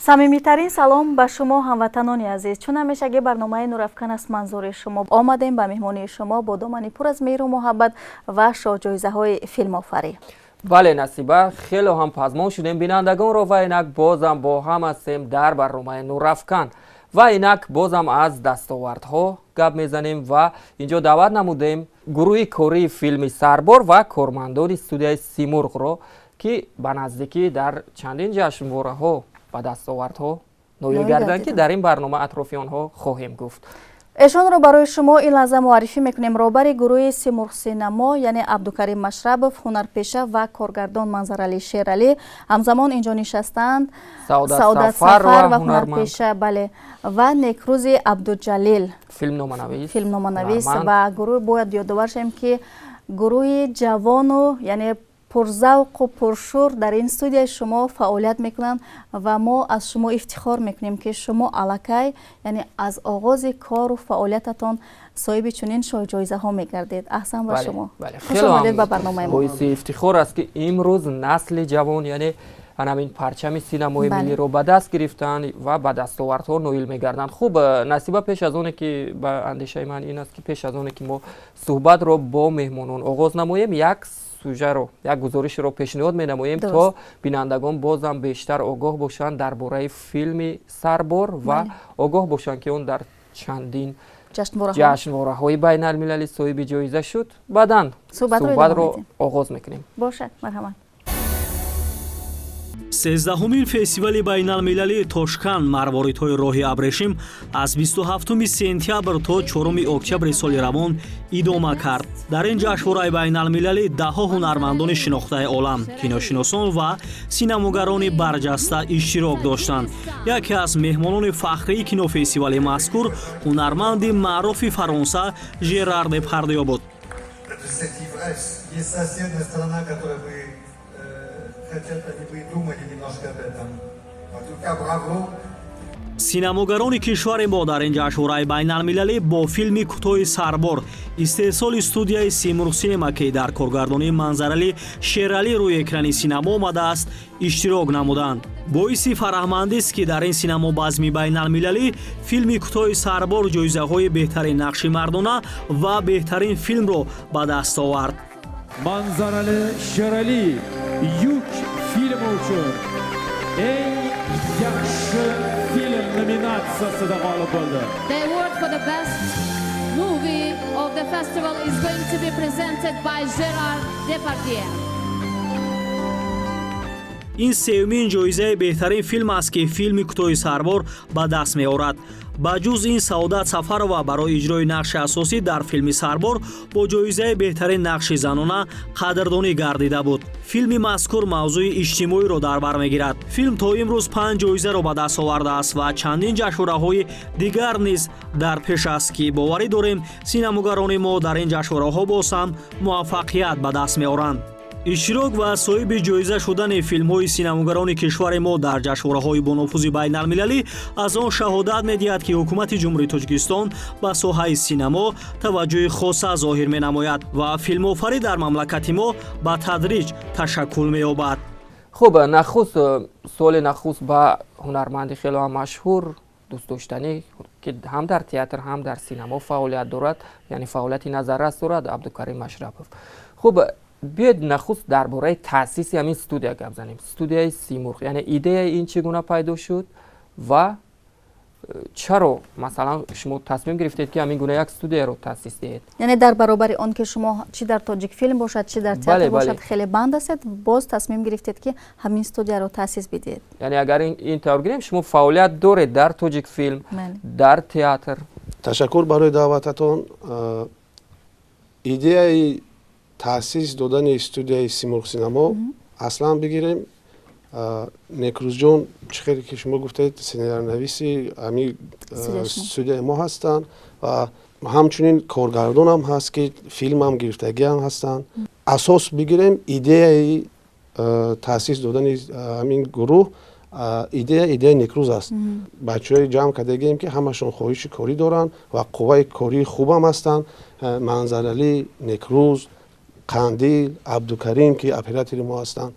Самимитарин салом ба шумо, ҳамватанони азиз. Чун ҳамешагӣ, барномаи «Нурафкан» аст манзури шумо. Омадем ба меҳмонии шумо бо домани пур аз меҳру муҳаббат ва шоҳҷоизаҳои филмофарӣ. Бале, Насиба, хело ҳам пазмон шудем бинандагонро ва инак бозам бо ҳам ҳастем дар барномаи «Нурафкан» ва инак бозам аз дастовардҳо гап мезанем ва инҷо даъват намудем гурӯҳи кории филми «Сарбор» ва кормандони студияи «Симурғро», ки ба наздикӣ дар чандин ҷашнвораҳо ба дастовардҳо ноил гардиданд, ки дар ин барнома атрофи онҳо хоҳем гуфт. Эшонро барои шумо ин лаҳза муаррифӣ мекунем: роҳбари гурӯҳи «Симурғсинамо», яъне Абдукарим Машрабов, ҳунарпеша ва коргардон Манзаралӣ Шералӣ. Ҳамзамон инҷо нишастаанд Саодат Сафар ва ҳунарпеша, бале, ва Некрӯзи Абдуҷалил, филмноманавис. Ва гурӯҳ, бояд ёдовар шавем, ки гурӯҳи ҷавону, яъне пурзавқу пуршӯр дар ин студияи шумо фаъолият мекунанд ва мо аз шумо ифтихор мекунем, ки шумо аллакай, яъне аз оғози кору фаъолиятатон соҳиби чунин шоҳҷоизаҳо мегардед. Аҳсан ба шумо, хуш омадед ба барномаи мо. Боиси ифтихор аст, ки имрӯз насли ҷавон, яъне ҳамин парчами синамои миллиро ба даст гирифтанд ва ба дастовардҳо ноил мегарданд. Хуб, Насиба, пеш аз оне ки, ба андешаи ман ин аст, ки пеш аз оне ки мо суҳбатро бо меҳмонон оғоз намоем, як сюжаро, як гузоришро пешниҳод менамоем, то бинандагон бозам бештар огоҳ бошанд дар бораи филми «Сарбор» ва огоҳ бошанд, ки он дар чандин ҷашнвораҳои байналмилалӣ соҳиби ҷоиза шуд. Баъдан суҳбатро оғоз мекунем. Бошад, марҳамат. 13-умин фестивали байналмилалии Тошканд «Марворидҳои роҳи абрешим» аз 27 сентябр то 4 октябри соли равон идома кард. Дар ин ҷашнвораи байналмилалӣ даҳҳо ҳунармандони шинохтаи олам, киношиносон ва синамогарони барҷаста иштирок доштанд. Яке аз меҳмонони фахрии кинофестивали мазкур ҳунарманди маъруфи Фаронса Жерар Депардио буд. Есть соседняя страна, которая бы хотят, они бы и думали немножко об этом. En tout cas, bravo. Синамогарони кишвари мо дар ин ҷашнвораи байналмилалӣ бо филми кӯтоҳи «Сарбор», истеҳсоли студияи «Симурғ Синема», ки дар коргардонии Манзаралӣ Шералӣ рӯи экрани синамо омадааст, иштирок намуданд. Боиси фараҳмандист, ки дар ин синамобазми байналмилалӣ филми кӯтоҳи «Сарбор» ҷоизаҳои беҳтарин нақши мардона ва беҳтарин филмро ба даст овард. Manzarali Sherali «Yuk» filmi uchun eng yaxshi film nominatsiyasida g'olib bo'ldi. The award for the best movie of the festival is going to be presented by Gerard Depardieu. Ин сеюмин ҷоизаи беҳтарин филм аст, ки филми кӯтоҳи «Сарбор» ба даст меорад. Ба ҷуз ин, Саодат Сафарова барои иҷрои нақши асосӣ дар филми «Сарбор» бо ҷоизаи беҳтарин нақши занона қадрдонӣ гардида буд. Филми мазкур мавзӯи иҷтимоиро дар бар мегирад. Филм то имрӯз панҷ ҷоизаро ба даст овардааст ва чандин ҷашнвораҳои дигар низ дар пеш аст, ки боварӣ дорем, синамогарони мо дар ин ҷашнвораҳо боз ҳам муваффақият ба даст меоранд. Иштирок ва соҳиби ҷоиза шудани филмҳои синамогарони кишвари мо дар ҷашнвораҳои бонуфузи байналмилалӣ аз он шаҳодат медиҳад, ки ҳукумати Ҷумҳурии Тоҷикистон ба соҳаи синамо таваҷҷӯҳи хоса зоҳир менамояд ва филмофарӣ дар мамлакати мо ба тадриҷ ташаккул меёбад. Хуб, нахуст суоли нахуст ба ҳунарманди хеле ҳам машҳур, дӯстдоштанӣ, ки ҳам дар театр, ҳам дар синамо фаъолият дорад, яъне фаъолияти назаррас дорад, Абдукарим Машрапов. Хуб, биёед, нахуст дар бораи таъсиси ҳамин студия гап занем, студияи «Симурғ». Яъне идеяи ин чӣ гуна пайдо шуд ва чаро, масалан, шумо тасмим гирифтед, ки ҳамин гуна як студияро таъсис диҳед? Яъне дар баробари он ки шумо чӣ дар «Тоҷикфилм» бошад, чӣ дар театр бошад, хеле банд ҳастед, боз тасмим гирифтед, ки ҳамин студияро таъсис бидиҳед. Яъне агар ин тавр гирем, шумо фаъолият доред дар «Тоҷикфилм», дар театр. Ташаккур барои даъвататон. Идеяи таъсис додани студияи «Симурғ Синамо», аслан бигирем, Некрӯзҷон, чӣ хеле ки шумо гуфтед, сценарийнависи ҳамин студияи мо ҳастанд ва ҳамчунин коргардонам ҳаст, ки филмам гирифтагиам ҳастанд. Асос бигирем, идеяи таъсис додани ҳамин гурӯҳ, идея идеяи Некрӯз аст. Бачаҳои ҷамъ кардагием, ки ҳамашон хоҳиши корӣ доранд ва қувваи кории хубам ҳастанд: Манзаралӣ, Некрӯз, Қандил, Абдукарим, ки оператори мо ҳастанд.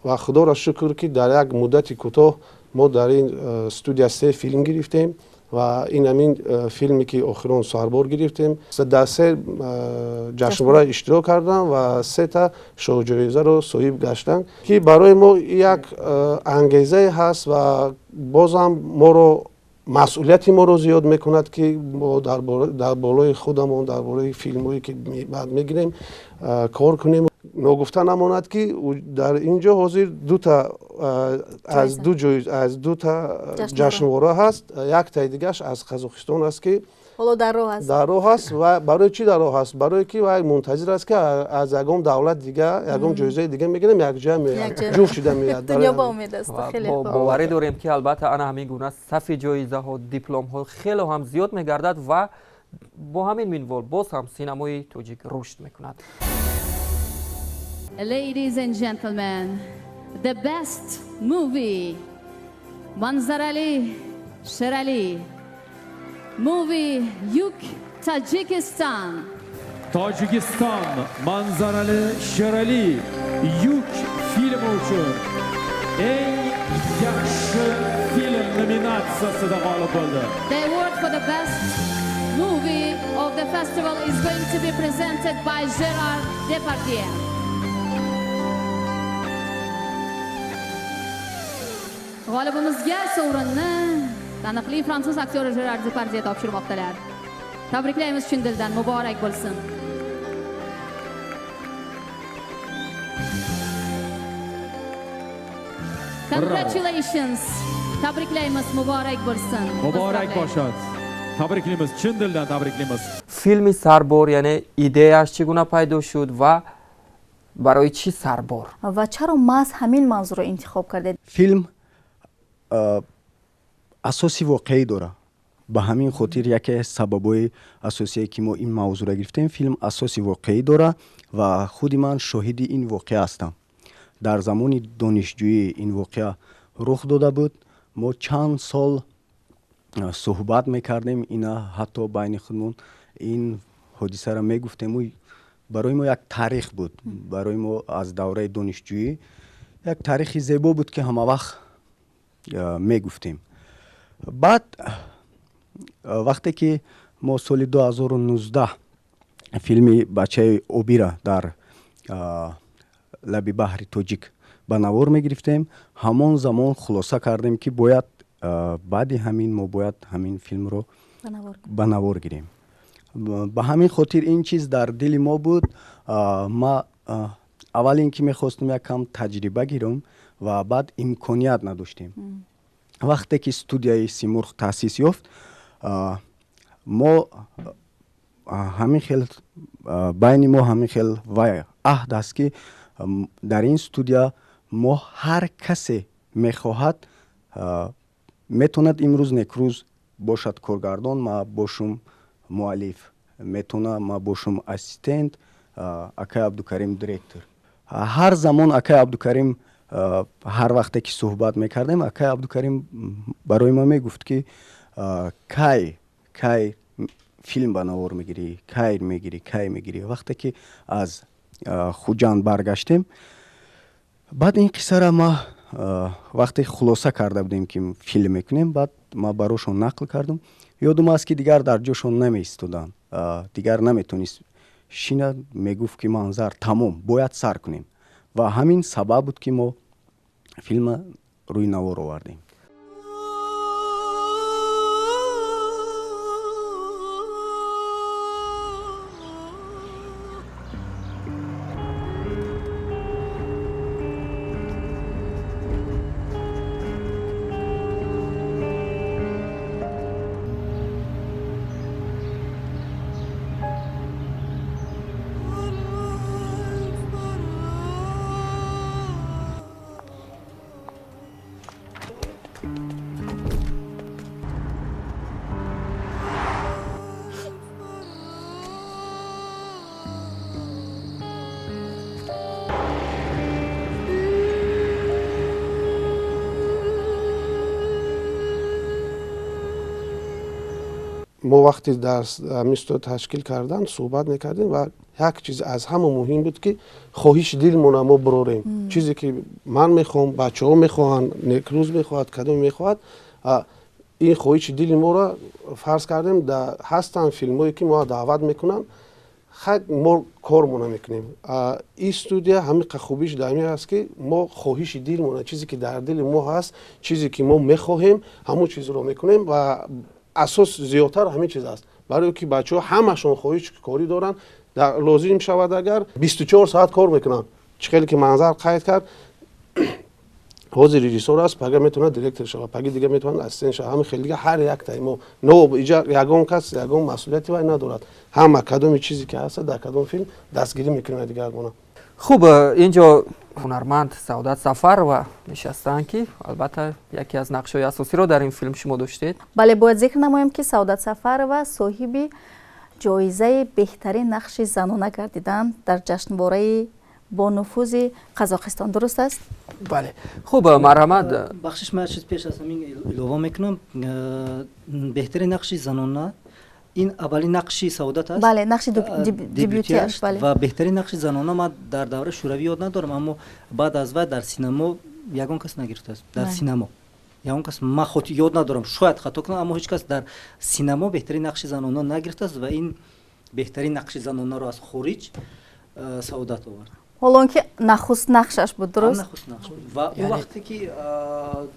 Ва худоро шукр, ки дар як муддати кӯтоҳ Мо дар ин студия се филм гирифтем ва ин ҳамин филме ки охирон Сарбор гирифтем, дар се ҷашнвора иштирок кардам ва сета шоҳҷоизаро соҳиб гаштанд, ки барои мо як ангезае ҳаст ва бозам моро масъулияти моро зиёд мекунад, ки мо дар болои худамон, дар бораи филмҳое ки баъд мегирем, кор кунем. Ногуфта намонад, ки дар ин ҷо ҳозир дута аз ду ҷой, аз дута ҷашнвора ҳаст, яктаи дигаш аз Қазоқистон аст, ки ҳоло дар роҳ аст. Дар роҳ аст. Ва барои чӣ дар роҳ аст? Барое ки вай мунтазир аст, ки аз ягон давлат дига ягон ҷоизаи дига мегирем, якҷоя меояд, ҷуфт шуда меояд. Дунё ба умед аст. Хеле хуб. Боварӣ дорем, ки албатта ана ҳамин гуна сафи ҷоизаҳо, дипломҳо хело ҳам зиёд мегардад ва бо ҳамин минвол боз ҳам синамои тоҷик рушд мекунад. Ladies and gentlemen, the best movie, Manzarali Sherali, movie Yuk, Tajikistan. Tojikiston, Manzarali Sherali Yuk filmi uchun eng yaxshi film nominatsiyasida g'olib bo'ldi. The award for the best movie of the festival is going to be presented by Gerard Depardieu. G'olibimizga sovrinni taniqli fransuz aktyori Gerard Depardieu topshirmoqdalar. Tabriklaymiz chin dildan, muborak bo'lsin. Congratulations. Tabriklaymiz, muborak bo'lsin. Muborak boshad. Tabriklaymiz, chin dildan tabriklaymiz. Филми Сарбор, яъне идеяш чӣ гуна пайдо шуд ва барои чӣ Сарбор? Ва чаро маҳз ҳамин мавзӯъро интихоб кардед? Филм асоси воқеӣ дорад. Ба ҳамин хотир яке сабабҳои асосие, ки мо ин мавзӯъро гирифтем, филм асоси воқеӣ дорад ва худи ман шоҳиди ин воқеа ҳастам. Дар замони донишҷӯӣ ин воқеа рух дода буд. Мо чанд сол суҳбат мекардем ина, ҳатто байни худмон ин ҳодисаро мегуфтему барои мо як таърих буд. Барои мо аз давраи донишҷӯӣ як таърихи зебо буд, ки ҳамавақт мегуфтем. Баъд вақте ки мо соли 2019 филми Бачаи обира дар лаби баҳри Тоҷик ба навор мегирифтем, ҳамон замон хулоса кардем, ки бояд баъди ҳамин мо бояд ҳамин филмро ба навор гирем. Ба ҳамин хотир ин чиз дар дили мо буд. Ма аввал ин ки мехостем як кам таҷриба гирам ва баъд имконият надоштем. Вақте ки студияи Симурғ таъсис ёфт, мо ҳамин хел байни мо ҳамин хел вай аҳд аст, ки дар ин студия мо ҳар касе мехоҳад, метавонад имрӯз Некрӯз бошад коргардон, ма бошум муаллиф, метавона ма бошум ассистент, акай Абдукарим директор. Ҳар замон акай Абдукарим, ҳар вақте ки суҳбат мекардем, акай Абдукарим барои ма мегуфт, ки кай филм ба навор мегирӣ, кай мегирӣ, кай мегирӣ? Вақте ки аз Хуҷанд баргаштем, баъд ин қиссара ма вақте хулоса карда будем, ки филм мекунем, баъд ма барошон нақл кардам. Ёдум аст, ки дигар дар ҷошон намеистоданд, дигар наметонист шина, мегуфт, ки Манзар, тамом, бояд сар кунем. Ва ҳамин сабаб буд, ки мо филма рӯи навор овардем. Мо вақте дар ҳамин студия ташкил кардан суҳбат мекардем ва як чиз аз ҳама муҳим буд, ки хоҳиши дилмона мо бирорем, чизе ки ман мехоҳам, бачаҳо мехоҳанд, Некрӯз мехоҳад, кадом мехоҳад. Ин хоҳиши дили моро фарз кардем, ҳастанд филмҳое, ки моро даъват мекунанд, хай, мо кормона мекунем. Ин студия ҳамин хубиш дар ҳамин аст, ки мо хоҳиши дилмона, чизе ки дар дили мо ҳаст, чизе ки мо мехоҳем, ҳамон чизро мекунем ва асос зиёдтар ҳамин чиз аст, барое ки бачаҳо ҳамашон хоҳиши корӣ доранд. Лозим шавад агар, 24 соат кор мекунанд. Чӣ хеле ки Манзар қайд кард, ҳозир режиссор аст, пага метавонад директор шавад, паги дига метавонад ассистент шавад. Ҳамин хеле дига ҳар яктаи мо но иҷа ягон кас ягон масъулияти вай надорад. Ҳама кадоми чизе ки ҳаста, дар кадом филм дастгирӣ мекунад дигаргуна. Хуб, инҷо ҳунарманд Саодат Сафарова нишастаанд, ки албатта яке аз нақшҳои асосиро дар ин филм шумо доштед. Бале, бояд зикр намоем, ки Саодат Сафарова соҳиби ҷоизаи беҳтарин нақши занона гардиданд дар ҷашнвораи бонуфузи Қазоқистон. Дуруст аст? Бале, хуб, марҳамат. Бахшиш, ман чиз пеш аз ҳамин илова мекунам. Беҳтарин нақши занона, ин аввалин нақши Саодат аст. Бале, нақши дебютиаш, бале. Ва беҳтарин нақши занона ман дар давраи шӯравӣ ёд надорам, аммо баъд аз вай дар синамо ягон кас нагирифтааст. Дар синамо ягон кас ман ёд надорам, шояд хато кунам, аммо ҳеҷ кас дар синамо беҳтарин нақши занона нагирифтааст ва ин беҳтарин нақши занонаро аз хориҷ Саодат овард. Ҳоло он ки нахуст нақшаш буд, дуруст? Нахуст нақш буд ва ӯ вақте ки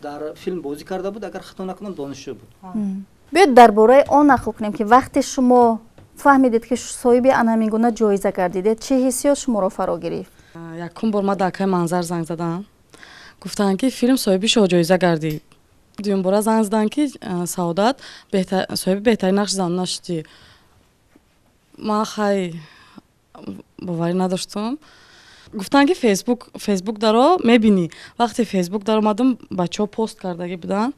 дар филм бозӣ карда буд, агар хато накунам, донишҷӯ буд. Биёед, дар бораи он нақл кунем, ки вақте шумо фаҳмидед, ки соҳиби ана ҳамин гуна ҷоиза гардидед, чӣ ҳиссиёт шуморо фаро гирифт? Якум бор ма дар акаи Манзар занг задам, гуфтанд, ки филм соҳиби шоҳҷоиза гардид. Дуюмбора занг заданд, ки Саодат соҳиби беҳтарин нақши занона шудӣ. Ман хай боварӣ надоштум. Гуфтанд, ки Фейсбук даро мебинӣ. Вақте Фейсбук даромадам, бачаҳо пост кардагӣ буданд.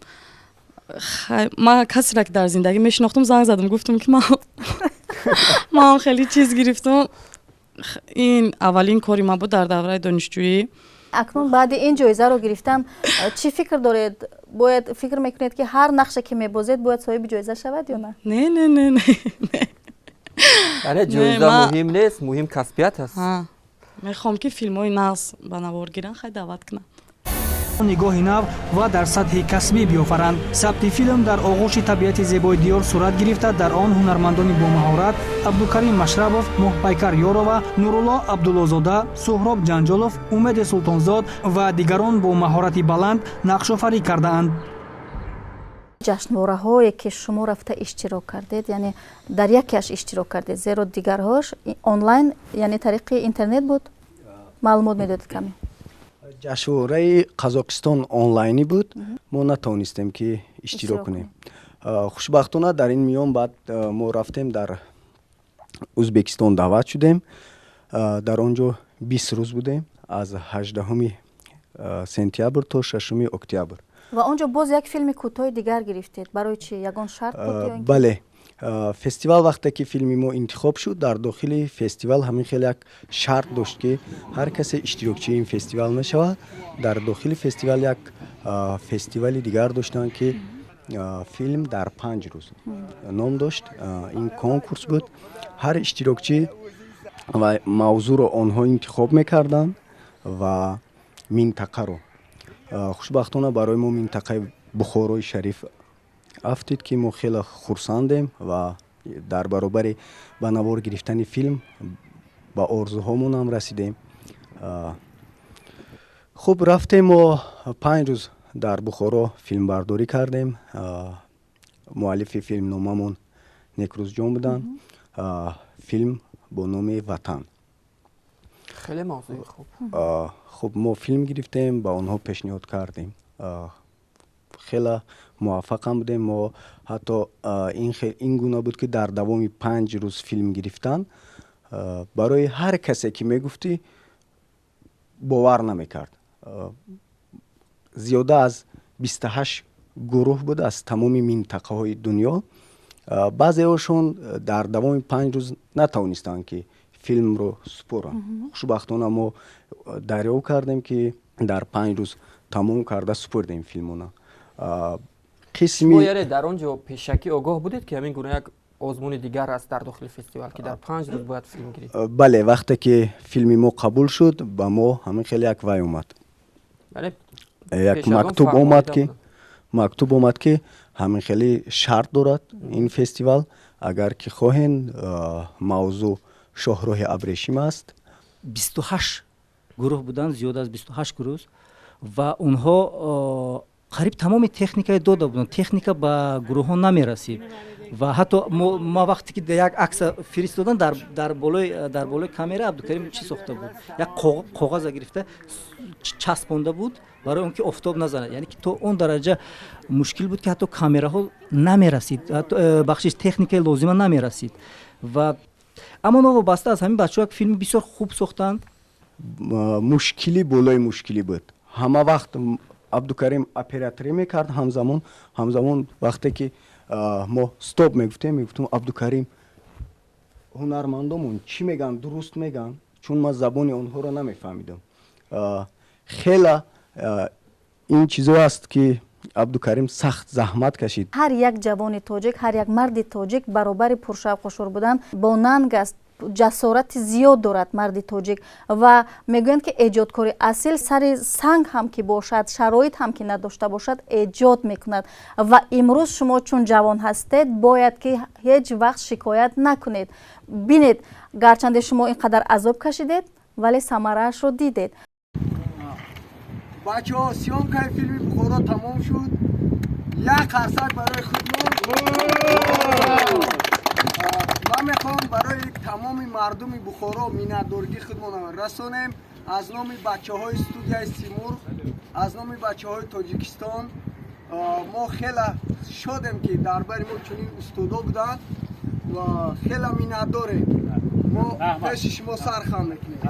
Ман касеро, ки дар зиндагӣ мешинохтум, занг задам, гуфтам, ки ман хеле чиз гирифтам. Ин аввалин кори ман буд дар давраи донишҷӯӣ. Акнун баъди ин ҷоизаро гирифтан чӣ фикр доред? Бояд фикр мекунед, ки ҳар нақше ки мебозед, бояд соҳиби ҷоиза шавад ё на? Не, не, не, не. Яъне ҷоиза муҳим нест, муҳим касбият аст. Мехоҳам, ки филмҳои нағз ба навор гиранд, хай, даъват кунам. Нигоҳи нав ва дар сатҳи касбӣ биёфаранд. Сабти филм дар оғӯши табиати зебои диёр сурат гирифта, дар он ҳунармандони бомаҳорат Абдукарим Машрабов, Моҳпайкар Ёрова, Нурулло Абдуллозода, Суҳроб Ҷанҷолов, Умеди Султонзод ва дигарон бо маҳорати баланд нақшофарӣ кардаанд. Ҷашнвораҳое, ки шумо рафта иштирок кардед, яъне дар якеаш иштирок кардед, зеро дигарҳош онлайн, яъне тариқи интернет буд, маълумот медодед каме? Ҷашнвораи Қазоқистон онлайнӣ буд, мо натавонистем, ки иштирок кунем. Хушбахтона, дар ин миён баъд мо рафтем, дар Ӯзбекистон даъват шудем. Дар он ҷо 20 рӯз будем, аз 18-уми сентябр то 6-уми октябр. Ва он ҷо боз як филми кӯтоҳи дигар гирифтед. Барои чӣ? Ягон шарт буд? Бале, фестивал вақте ки филми мо интихоб шуд, дар дохили фестивал ҳамин хел як шарт дошт, ки ҳар касе иштирокчии ин фестивал мешавад, дар дохили фестивал як фестивали дигар доштанд, ки «Филм дар 5 рӯз» ном дошт. Ин конкурс буд, ҳар иштирокчӣ ва мавзӯъро онҳо интихоб мекарданд ва минтақаро. Хушбахтона, барои мо минтақаи Бухорои Шариф афтид, ки мо хеле хурсандем ва дар баробари ба навор гирифтани филм ба орзуҳомонам расидем. Хуб, рафтем, мо 5 рӯз дар Бухоро филмбардорӣ кардем. Муаллифи филмномамон Некрӯзҷон буданд. Филм бо номи «Ватан». Хеле мавзӯи хуб. Хуб, мо филм гирифтем, ба онҳо пешниҳод кардем, хеле муваффақам будем. Мо ҳатто ин гуна буд, ки дар давоми 5 рӯз филм гирифтан барои ҳар касе ки мегуфтӣ, бовар намекард. Зиёда аз 28 гурӯҳ буд аз тамоми минтақаҳои дунё. Баъзеҳошон дар давоми 5 рӯз натавонистанд, ки филмро супоранд. Хушбахтона, мо дарёфт кардем, ки дар 5 рӯз тамом карда супордем филмона. Қисми яъне дар он ҷо пешакӣ огоҳ будед, ки ҳамин гуна як озмуни дигар аст дар дохили фестивал, ки дар 5 рӯз бояд филм гирифт. Бале, вақте ки филми мо қабул шуд, ба мо ҳамин хеле як вай омад, як мактуб омад, ки ҳамин хеле шарт дорад ин фестивал, агар ки хоҳен, мавзӯъ шоҳроҳи абрешим аст. 28 гурӯҳ буданд, зиёд аз 28 гурӯҳ, ва онҳо қариб тамоми техникае дода буданд. Техника ба гурӯҳҳо намерасид ва ҳатто ма вақте ки як акса фиристодан, дар болои камера Абдукарим чӣ сохта буд, як коғаза гирифта часпонда буд барои он ки офтоб назанад. Яъне ки то он дараҷа мушкил буд, ки ҳатто камераҳо намерасид, бахшиш, техникаи лозима намерасид. Ва аммо новобаста аз ҳамин, бачаҳо як филми бисёр хуб сохтанд. Мушкилӣ болои мушкилӣ буд. Ҳама вақт Абдукарим операторӣ мекард. Ҳамзамон вақте ки мо стоп мегуфтем, мегуфтем: «Абдукарим, ҳунармандомон чӣ мегӯянд? Дуруст мегӯянд?» Чун ман забони онҳоро намефаҳмидам хела. Ин чизо аст, ки Абдукарим сахт заҳмат кашид. Ҳар як ҷавони тоҷик, ҳар як марди тоҷик баробари пуршавқу шур будан бо нанг аст, ҷасорати зиёд дорад марди тоҷик. Ва мегӯянд, ки эҷодкори асил сари санг ҳам ки бошад, шароит ҳам ки надошта бошад, эҷод мекунад. Ва имрӯз шумо чун ҷавон ҳастед, бояд ки ҳеҷ вақт шикоят накунед. Бинед, гарчанде шумо ин қадар азоб кашидед, вале самараашро дидед. Бачаҳо, съёмкаи филми Бухоро тамом шуд. Як қарсак барои худмон. Ман мехоҳам барои тамоми мардуми Бухоро миннатдоригӣ худмонро расонем аз номи бачаҳои студияи Симурғ, аз номи бачаҳои Тоҷикистон. Мо хеле шодем, ки дар бари мо чунин устодо буданд, ва хеле миннатдорем. Мо пеши шумо сар хам мекунем.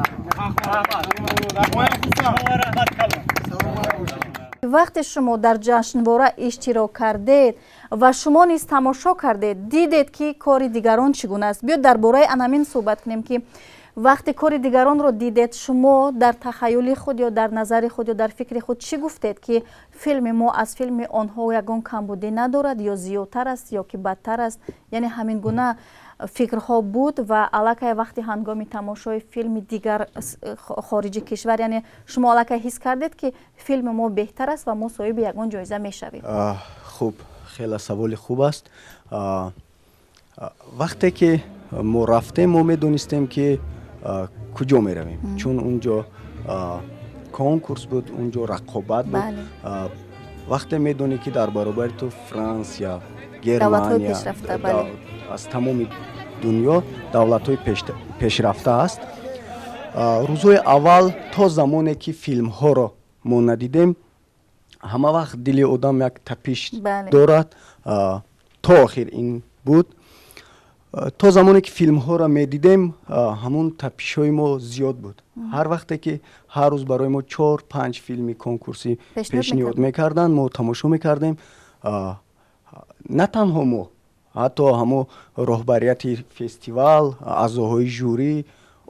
Саломат бошед. Вақте шумо дар ҷашнвора иштирок кардед ва шумо низ тамошо кардед, дидед, ки кори дигарон чӣ гуна аст. Биёд, дар бораи анамин суҳбат кунем, ки вақте кори дигаронро дидед, шумо дар тахаюли худ ё дар назари худ ё дар фикри худ чӣ гуфтед, ки филми мо аз филми онҳо ягон камбудӣ надорад ё зиёдтар аст ё ки бадтар аст? Яъне ҳамин гуна фикрҳо буд? Ва аллакай вақти ҳангоми тамошои филми дигар хориҷи кишвар, яъне шумо аллакай ҳис кардед, ки филми мо беҳтар аст ва мо соҳиби ягон ҷоиза мешавем? Хуб, хеле саволи хуб аст. Вақте ки мо рафтем, мо медонистем, ки куҷо меравем, чун унҷо конкурс буд, унҷо рақобат буд. Вақте медонӣ, ки дар баробари ту Франсия, Германия, аз тамоми дунё давлатҳои пешрафта аст. Рӯзҳои аввал, то замоне ки филмҳоро мо надидем, ҳама вақт дили одам як тапиш дорад. То охир ин буд. То замоне ки филмҳоро медидем, ҳамун тапишҳои мо зиёд буд. Ҳар вақте ки ҳар рӯз барои мо чор панҷ филми конкурсӣ пешниҳод мекарданд, мо тамошо мекардем. На танҳо мо, ҳатто ҳамо роҳбарияти фестивал, аъзоҳои жюрӣ,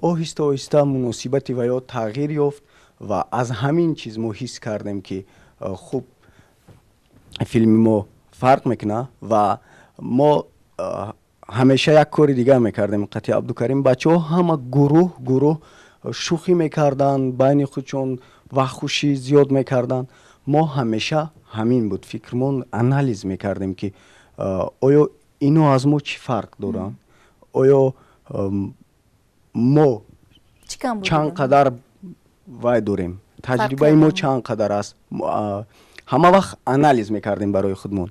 оҳиста оҳиста муносибати ва ё тағйир ёфт ва аз ҳамин чиз мо ҳис кардем, ки хуб, филми мо фарқ мекунад. Ва мо ҳамеша як кори дигар мекардем қати Абдукарим. Бачаҳо ҳама гурӯҳ гурӯҳ шӯхӣ мекарданд байни худшон, вақтхушӣ зиёд мекарданд. Мо ҳамеша ҳамин буд фикрмон, анализ мекардем, ки оё ино аз мо чӣ фарқ доранд, оё мо чанд қадар вай дорем, таҷрибаи мо чанд қадар аст. Ҳама вақт анализ мекардем барои худмон.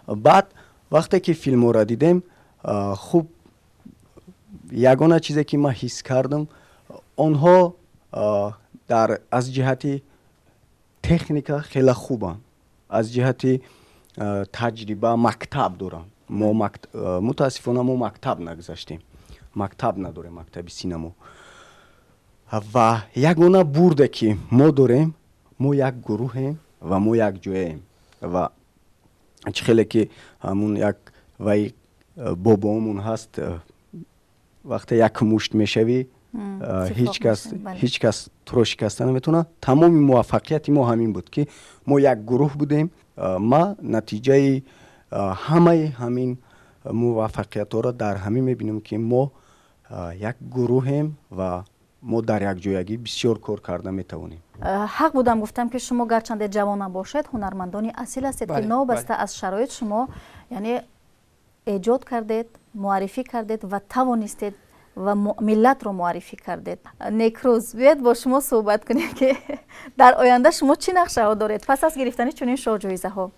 Баъд вақте ки филмҳоро дидем, хуб, ягона чизе ки ман ҳис кардам, онҳо дар аз ҷиҳати техника хеле хубанд, аз ҷиҳати таҷриба мактаб доранд. Мо мутаассифона мо мактаб нагузаштем, мактаб надорем, мактаби синамо. Ва ягона бурде ки мо дорем, мо як гурӯҳем ва мо як ҷояем. Ва чӣ хеле ки ҳамун як вай бобоомон ҳаст, вақте як мушт мешавӣ, ҳеҷ кас туро шикаста наметавонад. Тамоми муваффақияти мо ҳамин буд, ки мо як гурӯҳ будем. Ма натиҷаи ҳамаи ҳамин Муваффақиятҳоро дар ҳамин мебинем, ки мо як гурӯҳем ва мо дар якҷоягӣ бисёр кор карда метавонем. Ҳақ будам гуфтам, ки шумо гарчанде ҷавон набошед, ҳунармандони асил ҳастед, ки новобаста аз шароит шумо, яъне, эҷод кардед, муаррифӣ кардед ва тавонистед ва миллатро муаррифӣ кардед. Некрӯз, биёед бо шумо суҳбат кунем, ки дар оянда шумо чӣ нақшаҳо доред пас аз гирифтани чунин шоҳҷоизаҳо?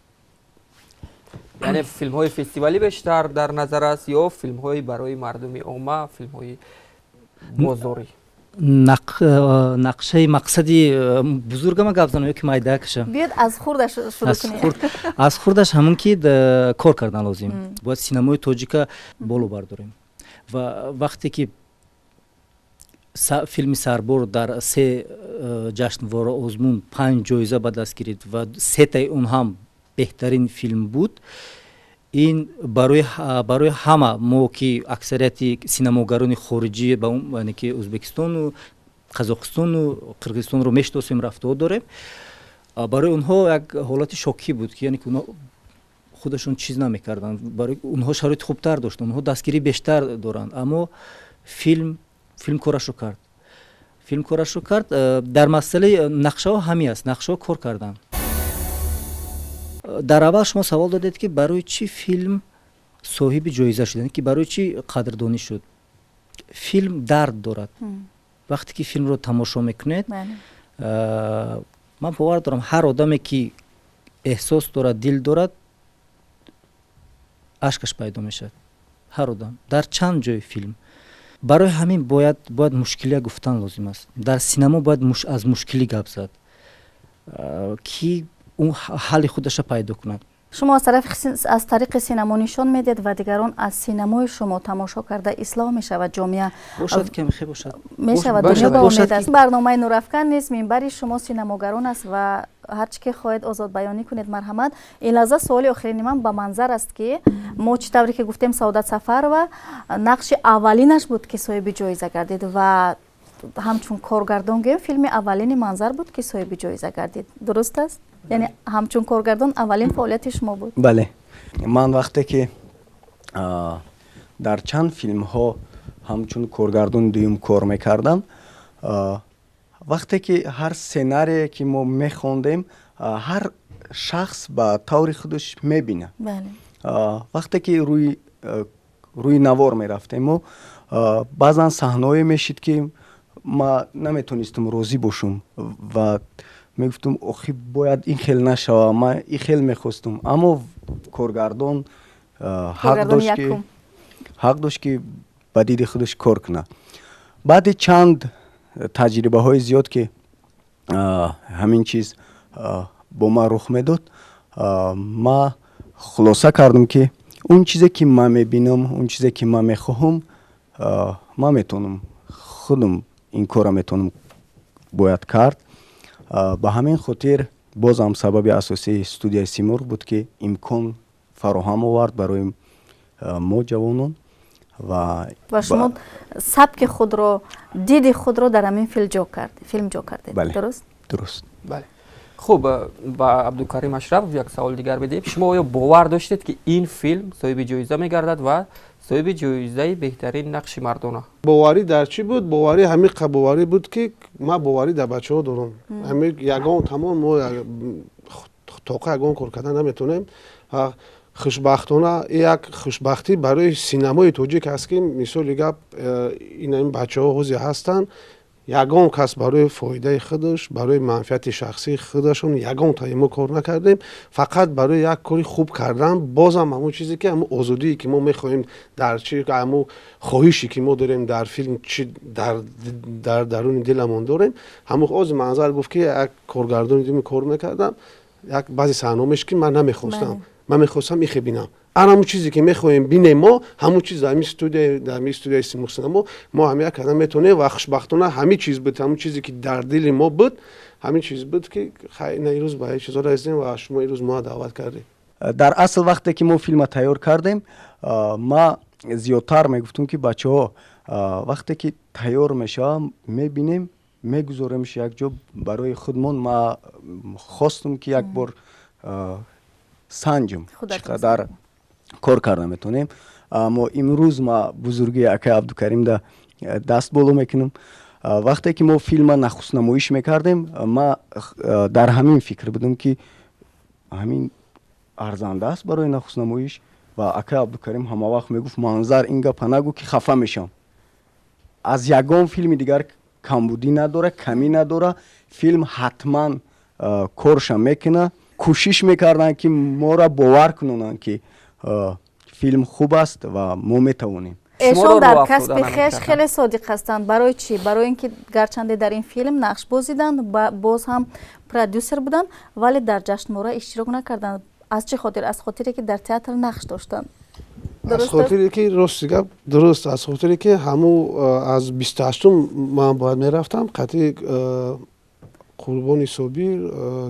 Яъне филмҳои фестивалӣ бештар дар назар аст ё филмҳои барои мардуми омма, филмҳои бозорӣ? Нақшаи мақсади бузургама гап занам ё ки майдакаша? Биёед, аз хурдаш шурӯъ кунем. Аз хурдаш ҳамон ки кор кардан лозим, бояд синамои тоҷика боло бардорем. Ва вақте ки филми «Сарбор» дар се ҷашнвора озмун панҷ ҷоиза ба даст гирифт ва сетаи он ҳам беҳтарин филм буд, ин барои ҳама мо, ки аксарияти синамогарони хориҷӣ, яъне ки Ӯзбекистону Қазоқистону Қирғизистонро мешиносем, рафтуо дорем, барои онҳо як ҳолати шокӣ буд, ки яъне ки онҳо худашон чиз намекарданд, барои онҳо шароити хубтар доштанд, онҳо дастгирӣ бештар доранд, аммо филм корашро кард, филм корашро кард. Дар масъалаи нақшаҳо ҳамин аст, нақшаҳо кор карданд. Дар аввал шумо савол додед, ки барои чӣ филм соҳиби ҷоиза шуд, яъне ки барои чӣ қадрдонӣ шуд. Филм дард дорад. Вақте ки филмро тамошо мекунед, ман бовар дорам, ҳар одаме ки эҳсос дорад, дил дорад, ашкаш пайдо мешавад, ҳар одам дар чанд ҷои филм. Барои ҳамин бояд мушкилия гуфтан лозим аст. Дар синамо бояд аз мушкилӣ гап зад, ки ӯ ҳалли худаша пайдо кунад. Шумо аз тариқи синамо нишон медиҳед ва дигарон аз синамои шумо тамошо карда ислоҳ мешавад ҷомеа. Бошад, каме бошад. Мешавад, дунё ба умед аст. Барномаи «Нурафкан» низ минбари шумо синамогарон аст ва ҳар чӣ ки хоҳед, озодбаёнӣ кунед, марҳамат. Ин лаҳза суоли охирини ман ба Манзар аст, ки мо чӣ тавре ки гуфтем, Саодат Сафарова нақши аввалинаш буд, ки соҳиби ҷоиза гардид, ва ҳамчун коргардон гӯем, филми аввалини Манзар буд, ки соҳиби ҷоиза гардид, дуруст аст? Яъне ҳамчун коргардон аввалин фаъолияти шумо буд. Бале, ман вақте ки дар чанд филмҳо ҳамчун коргардони дуюм кор мекардам, вақте ки ҳар сценарие ки мо мехондем, ҳар шахс ба таври худаш мебинад. Вақте ки рӯи навор мерафтем, мо баъзан саҳнаое мешид, ки ма наметонистам розӣ бошум ва мегуфтум, охи, бояд ин хел нашава, ман ин хел мехостум, аммо коргардон ҳақ дошт, ки ба диди худаш кор кунад. Баъди чанд таҷрибаҳои зиёд, ки ҳамин чиз бо ман рух медод, ман хулоса кардам, ки он чизе ки ман мебинам, он чизе ки ман мехоҳам, ман метавонам худам ин корро метавонам бояд кард. Ба ҳамин хотир бозам сабаби асосии студияи «Симурғ» буд, ки имкон фароҳам овард барои мо ҷавонон. Ва шумо сабки худро, диди худро дар ҳамин филм ҷо кардед, дуруст? Дуруст. Бале. Хуб, ба Абдукарим Ашрафов як савол дигар бидиҳем. Шумо оё бовар доштед, ки ин филм соҳиби ҷоиза мегардад ва соҳиби ҷоизаи беҳтарин нақши мардона? Боварӣ дар чӣ буд? Боварӣ ҳамин боварӣ буд, ки ман боварӣ дар бачаҳо дорам. Ҳамин ягон тамом мо тоқа ягон кор кардан наметавонем. Хушбахтона, як хушбахтӣ барои синамои тоҷик аст, ки мисоли гап ин бачаҳо ҳозир ҳастанд, ягон кас барои фоидаи худаш, барои манфиати шахсии худашон ягон таимо кор накардем, фақат барои як кори хуб кардан. Бозам ҳамон чизе ки ҳамон озодие ки мо мехоҳем, дар чи ҳамон хоҳише ки мо дорем, дар филм чи дар даруни диламон дорем, ҳамон ози Манзар гуфт, ки як коргардони дими кор мекардам, як баъзе саҳнаҳо мешуд, ки ман намехостам, ман мехостам ихе бинам. Ар ҳамон чизе ки мехоҳем бинем, мо ҳамон чиз дар ҳамин студияи «Симурғ синамо» мо ҳамин як кардан метавонем. Ва хушбахтона ҳамин чиз буд, ҳамон чизе ки дар дили мо буд, ҳамин чиз буд, ки на ирӯз ба ҳеҷ чизо расидем ва шумо ирӯз моро даъват кардед. Дар асл, вақте ки мо филма тайёр кардем, ма зиёдтар мегуфтум, ки бачаҳо, вақте ки тайёр мешавам, мебинем, мегузоремш якҷо барои худмон. Ма хостум, ки як бор санҷум, чӣ қадар кор карда метавонем. Аммо имрӯз ма бузургии акай Абдукаримда даст боло мекунам. Вақте ки мо филма нахустнамоиш мекардем, ма дар ҳамин фикр будам, ки ҳамин арзанда аст барои нахустнамоиш. Ва акай Абдукарим ҳамавақт мегуфт: «Манзар, ин гапа нагӯ, ки хафа мешавам. Аз ягон филми дигар камбудӣ надора, камӣ надора, филм ҳатман корша мекуна». Кӯшиш мекарданд, ки моро бовар кунонанд, ки филм хуб аст ва мо метавонем. Эшон дар касби хеш хеле содиқ ҳастанд. Барои чӣ? Барои ин ки гарчанде дар ин филм нақш бозиданд, боз ҳам продюсер буданд, вале дар ҷашнвора иштирок накарданд. Аз чӣ хотир? Аз хотире ки дар театр нақш доштанд. Аз хотире ки, рости гап, дуруст, аз хотире ки ҳамун аз 28-ум ман бояд мерафтам, қатъи Қурбони Собир,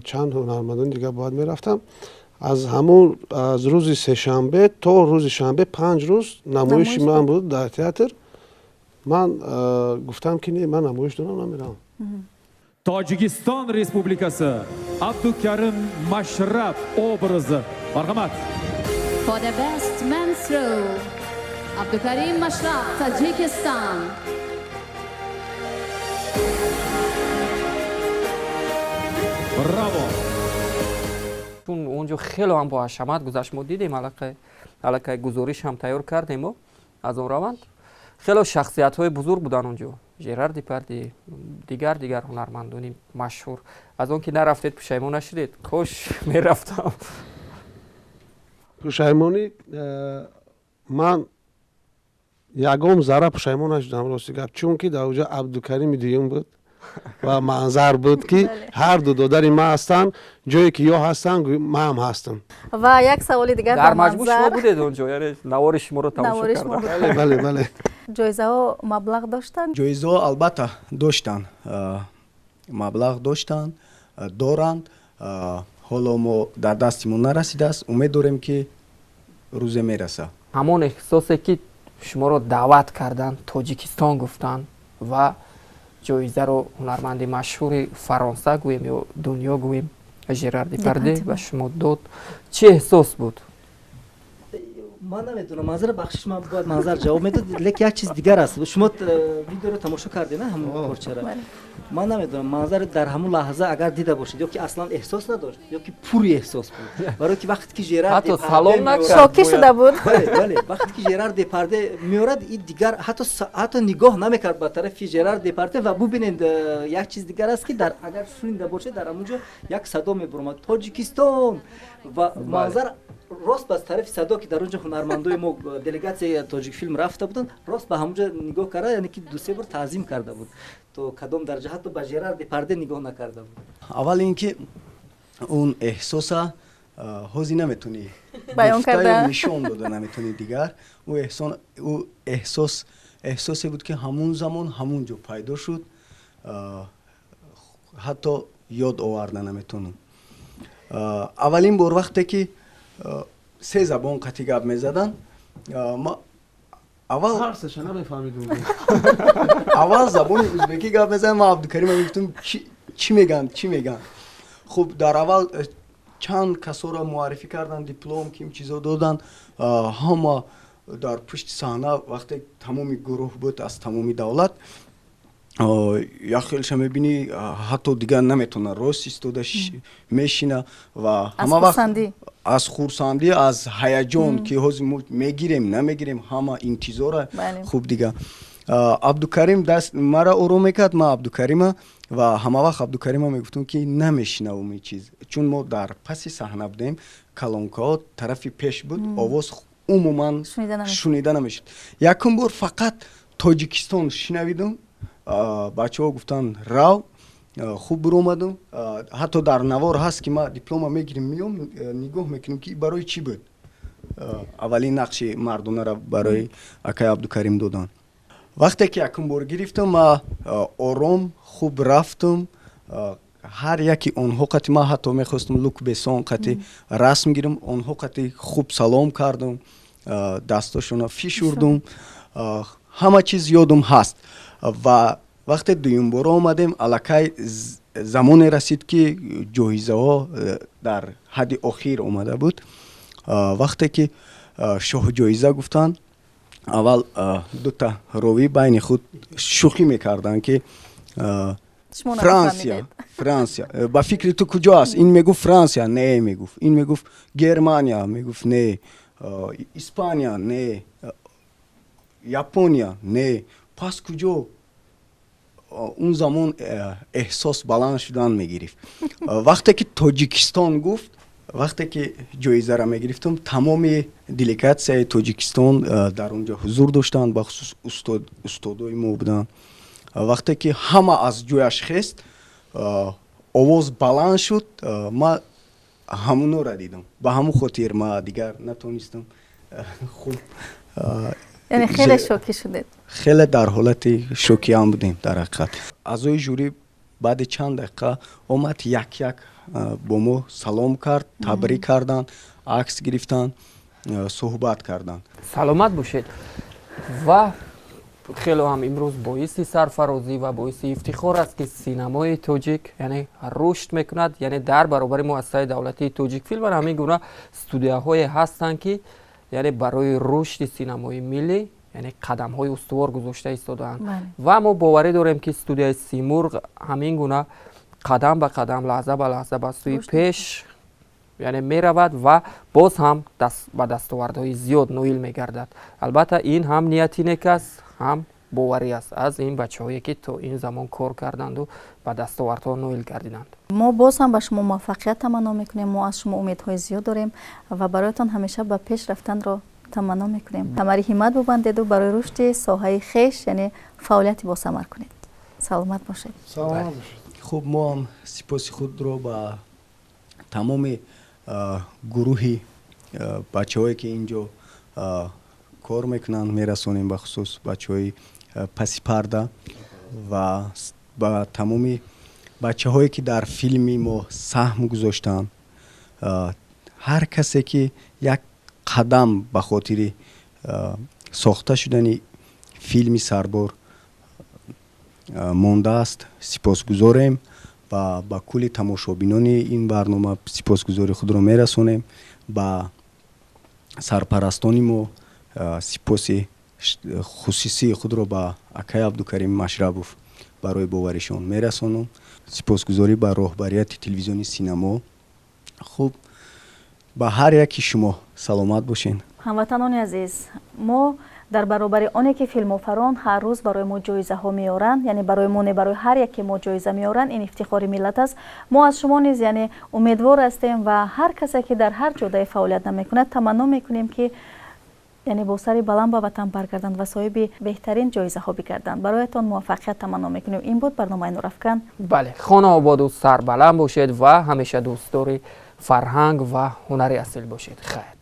чанд ҳунармандони дигар бояд мерафтам. Аз ҳамун, аз рӯзи сешанбе то рӯзи шанбе, 5 рӯз намоиши ман буд дар театр. Ман гуфтам, ки не, ман намоиш дорам, намеравам. Tojikiston Respublikasi, Abdukarim Mashrab obrazi. Marhamat. For the best men's role, Abdukarim Mashrab, Tajikistan. Bravo! Чун он ҷо хело ҳам бо ҳашамат гузашт, мо дидем, аллакай гузориш ҳам тайёр кардем мо аз он раванд. Хело шахсиятҳои бузург буданд он ҷо: Жерар Депардье, дигар ҳунармандони машҳур. Аз он ки нарафтед, пушаймон нашудед? Кош мерафтам. Пушаймонӣ, ман ягон зарра пушаймон нашудам, рости гап, чунки дар оҷа Абдукарими дуюм буд ва Манзар буд, ки ҳарду додари ман ҳастанд. Ҷое ки ё ҳастанд, ман ҳам ҳастам. Ва як саволи дигар. Дар маҷмӯъ шумо будед он ҷо, яъне навори шуморо тамошо кардам. Бале. Ҷоизаҳо маблағ доштанд? Ҷоизаҳо албатта доштанд, маблағ доштанд, доранд. Ҳоло мо дар дасти мо нарасидааст, умед дорем, ки рӯзе мерасад. Ҳамон эҳсосе, ки шуморо даъват карданд, Тоҷикистон гуфтанд ва ҷоизаро ҳунарманди машҳури Фаронса гӯем ё дунё гӯем, Жерар Депардье ба шумо дод, чӣ эҳсос буд? Ман намедонам, Манзара, бахшиш, ман бояд Манзар ҷавоб медод, лекин як чиз дигар аст. Шумо видеоро тамошо кардед, на ҳамон порчара? Ман намедонам, Манзар дар ҳамон лаҳза агар дида бошед, ё ки аслан эҳсос надошт, ё ки пури эҳсос буд, барое ки вақте ки Жерар ҳатто салом накард. Шокӣ шуда буд. Бале, вақте ки Жерар Депарде меорад, и дигар ҳатто нигоҳ намекард ба тарафи Жерар Депарде. Ва бубинед, як чиз дигар аст, ки дар агар шунида бошед, дар ҳамон ҷо як садо мебуромад: «Тоҷикистон!» Ва Манзар рост ба тарафи садо, ки дар он ҷо ҳунармандои мо, делегатсияи Тоҷикфилм рафта буданд, рост ба ҳамон ҷо нигоҳ карда, яъне ки дусе бор таъзим карда буд. То кадом дараҷа ҳатто ба Жерар Депарде нигоҳ накарда буд. Аввал ин ки он эҳсоса ҳозир наметонӣ баён карда. Нишон дода наметонӣ дигар. Ӯ эҳсос эҳсосе буд, ки ҳамун замон ҳамун ҷо пайдо шуд, ҳатто ёд оварда наметонам. Аввалин бор вақте ки се забон қатӣ гап мезаданд, аввал аввал забони узбекӣ гап мезадам, ман Абдукарим мегуфтам: «Чӣ мегӯянд, чӣ мегӯянд?» Хуб, дар аввал чанд касоро муаррифӣ карданд, диплом ким чизо доданд, ҳама дар пушти саҳна. Вақте тамоми гурӯҳ буд аз тамоми давлат, як хелша мебинӣ, ҳатто дигар наметавона рост истода мешина ва ҳама вақт аз хурсандӣ, аз ҳаяҷон, ки ҳозир мо мегирем, намегирем, ҳама интизора. Хуб, дига Абдукарим даст мара ором мекард, ман Абдукарима. Ва ҳама вақт Абдукарима мегуфтам, ки намешинавум ин чиз, чун мо дар паси саҳна будем, колонкаҳо тарафи пеш буд, овоз умуман шунида намешуд. Якум бор фақат «Тоҷикистон» шинавидум. Бачаҳо гуфтанд: «Рав, хуб биромадум». Ҳатто дар навор ҳаст, ки ман диплома мегирим, меом, нигоҳ мекунем, ки барои чӣ буд. Аввалин нақши мардонаро барои акай Абдукарим доданд. Вақте ки якум бор гирифтам, ма ором хуб рафтам. Ҳар яки онҳо қати ман, ҳатто мехостам Люк Бессон қати расм гирам, онҳо қати хуб салом кардам, дастошона фишурдум, ҳама чиз ёдум ҳаст. Ва вақте дуюмбора омадем, аллакай замоне расид, ки ҷоизаҳо дар ҳадди охир омада буд. Вақте ки шоҳҷоиза гуфтанд. Аввал дута ровӣ байни худ шӯхӣ мекарданд, ки Франсия, Франсия, ба фикри ту куҷо аст? Ин мегуфт Франсия, не, мегуфт. Ин мегуфт Германия, мегуфт не, Испания, не, Япония, не, пас куҷо? Он замон эҳсос баланд шудан мегирифт. Вақте ки Тоҷикистон гуфт, вақте ки ҷоизаро мегирифтам, тамоми делегатсияи Тоҷикистон дар он ҷо ҳузур доштанд, бахусус устодои мо буданд. Вақте ки ҳама аз ҷояш хест, овоз баланд шуд, ман ҳамунора дидам. Ба ҳамун хотир ман дигар натонистам хуб. Яъне хеле шокӣ шудед? Хеле дар ҳолати шокиам будем. Дар ҳақиқат, аъзои жюри баъди чанд дақиқа омад, як як бо мо салом кард, табрик карданд, акс гирифтанд, суҳбат карданд. Саломат бошед. Ва хело ҳам имрӯз боиси сарфарозӣ ва боиси ифтихор аст, ки синамои тоҷик, яъне, рушд мекунад. Яъне дар баробари муассисаи давлатии Тоҷикфилм ва ҳамин гуна студияҳое ҳастанд, ки, яъне, барои рушди синамои миллӣ, яъне, қадамҳои устувор гузошта истодаанд. Ва мо боварӣ дорем, ки студияи Симурғ ҳамин гуна қадам ба қадам, лаҳза ба лаҳза ба сӯи пеш, яъне, меравад ва боз ҳам ба дастовардҳои зиёд ноил мегардад. Албатта, ин ҳам нияти нек аст, ҳам боварӣ аст аз ин бачаҳое, ки то ин замон кор карданду ба дастовардҳо ноил гардиданд. Мо боз ҳам ба шумо муваффақият таманно мекунем. Мо аз шумо умедҳои зиёд дорем ва бароятон ҳамеша ба пеш рафтанро таманно мекунем. Камари ҳиммат бубандеду барои рушди соҳаи хеш, яъне, фаъолияти босамар кунед. Саломат бошед. Саломат бошед. Хуб, мо ҳам сипоси худро ба тамоми гурӯҳи бачаҳое, ки ин ҷо кор мекунанд, мерасонем, бахусус бачаҳои паси парда ва ба тамоми бачаҳое, ки дар филми мо саҳм гузоштанд, ҳар касе, ки як қадам ба хотири сохта шудани филми Сарбор мондааст, сипосгузорем ва ба кулли тамошобинони ин барнома сипосгузори худро мерасонем. Ба сарпарастони мо сипоси хусусии худро ба акай Абдукарим Машрабов барои боваришон мерасонам. Сипосгузорӣ ба роҳбарияти телевизиони Синамо. Хуб, ба ҳар яки шумо саломат бошед. Ҳамватанони азиз, мо дар баробари оне ки филмофарон ҳар рӯз барои мо ҷоизаҳо меоранд, яъне барои мо не, барои ҳар яке мо ҷоиза меоранд, ин ифтихори миллат аст. Мо аз шумо низ, яъне, умедвор ҳастем ва ҳар касе, ки дар ҳар ҷодае фаъолият намекунад, таманно мекунем, ки, яъне, бо сари баланд ба ватан баргарданд ва соҳиби беҳтарин ҷоизаҳо бигарданд. Бароятон муваффақият таманно мекунем. Ин буд барномаи Нурафкан. Бале, хонаободу сарбаланд бошед ва ҳамеша дӯстдори фарҳанг ва ҳунари асил бошед. Хайр.